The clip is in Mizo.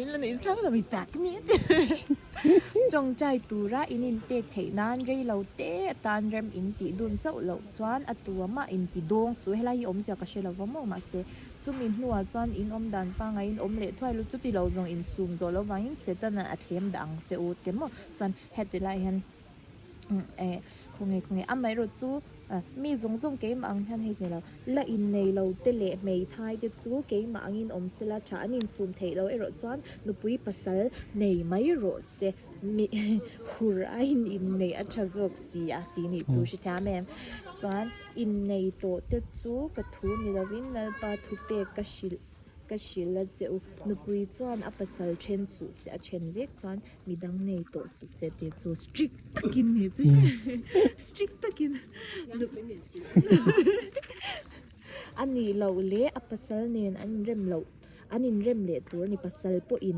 In la nuih zau lo mi pak ni a ti. Tawngtai tura in inpek theih nan rei lo te atan rem in tih dun chauh loh chuan a tu amah in ti dawng suh. Helai hi awmzia ka hre lo va maw mahse chumi hnuah chuan in awm dan pangai in awm leh thuai lo chuti lo zawng in sum zawh loh vangin Setana a thlem dah ang che u te maw chuan heti lai hian eh khawnge khawnge amaherawh chu mi zawng zawng keimah ang hian hei ni lo la innei lo te leh hmeithai te chu keimah angin awm sela tha an insum theih loh erawh chuan nupui pasal nei mai rawh se mi hur aiin inneih a tha zawk si a tih nih chu hrethiam em chuan innei tawh te chu ka thu ni lovin Lalpa thupek ka hrilh ka hrilh a che u nupui chuan a pasal then suh se a then vek chuan Mi dang nei tawh suh se tih chu strict takin ni chu strict takin a nih loh leh a pasal nen an inrem loh an inrem leh tur a ni pasal pawhin.